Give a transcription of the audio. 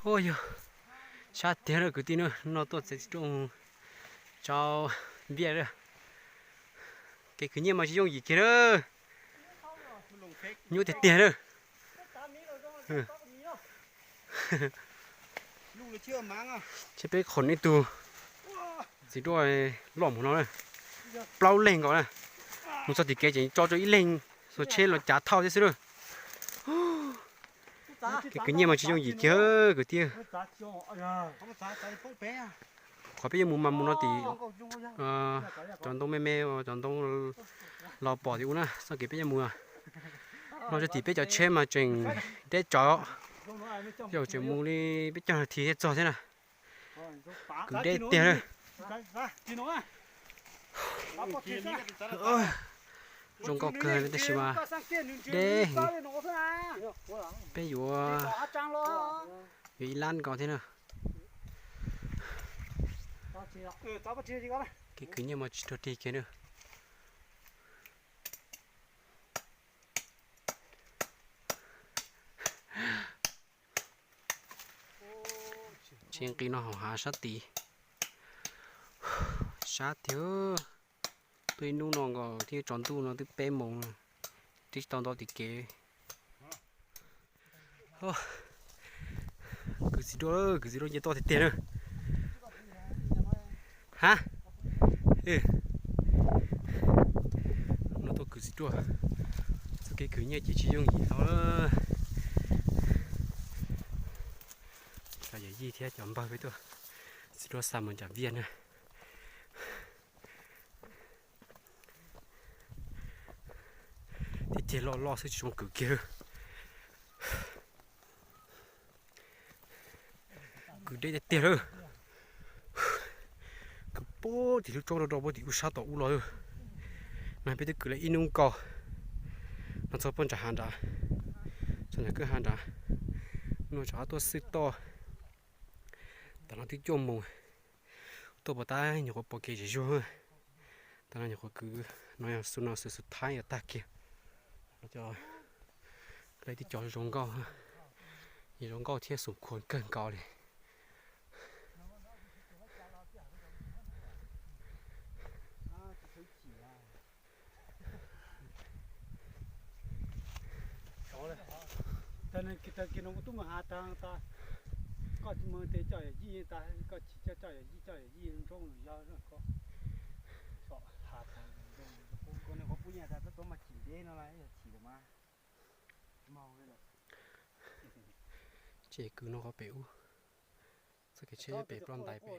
Ua yog sab tiag lawm kwv tij na, no tuaj txiav txiv ruaj mus tso viaj lawm. Kev khwv nyiaj mas tsis yooj yim kiag na. Nyuaj tiag tiag na. Ces peb qhov ib tug txiv ruaj loj mus no na, plaub leeg nkaus na, mus txog tim kev ces tso rau ib leeg xuas tsheb los cav thauj thiab xwb na. Kev khwv nyiaj mas tsis yooj yim kiag kwv tij. Qhov peb yuav mus mas mus no tim cov ntoo me me, cov ntoo los pom tim ub na, txoj kev peb yuav mus. No txog tim peb cov tsheb mas tseem deb tsawv, yog tseem mus li peb caug nas this thiaj txog thiab na. Kwv deb tiag na. Zoo nkauj kawg tab sis mas deb heev. Peb yuav, yuav ib lab nkaus thiab na. Kev khwv nyiaj mas tsis rog rig kiag na. Tsis nqis no hauv hav sab tid. Sab tiag. Tuaj ib hnub no nkaus thiab tsaus ntuj no twb peb moos, twb tsis tau nto tim kev. Kwv txiv ruaj, kwv txiv ruaj nce toj tiag tiag na. Ha, no tuaj kwv txiv ruaj, txoj kev khwv nyiaj ces tsis yooj yim hlo. Cov yawm yij thiab cov npawg peb tuaj txiv ruaj xa mus nram Viaj na. Tib ceg loj loj xwb tsis zoo kwv kiag. Kwv deb tiag tiag lawm. Kwv puag tim lub roob rau rau puag tim kuj sab tom ub los. No peb twb kwv lawm ib hnub nkaus. No txog puag nram hav nrad, txog nram kwj ha nrad. No tsam tuaj xwb toj. Tam no twb cuaj moos, tuaj puas tab nyuam qhuav pom kev zem zuag. Tam no nyuam qhuav kwv, no yog xu no xwm xwm thaib yuav tag kiag. Lawv tib co zoo nkauj, zoo nkauj thiab xum khuas kawg nkaus li. Tag kiag no kuv tub mus hav tag tas, koj mus tes coj yawm yij tas, koj tsis coj coj yawm yij, coj yawm yij nroo yog ko. Ces kwv no qhov pem ub, txoj kev tsheb pem ploj ntais pem.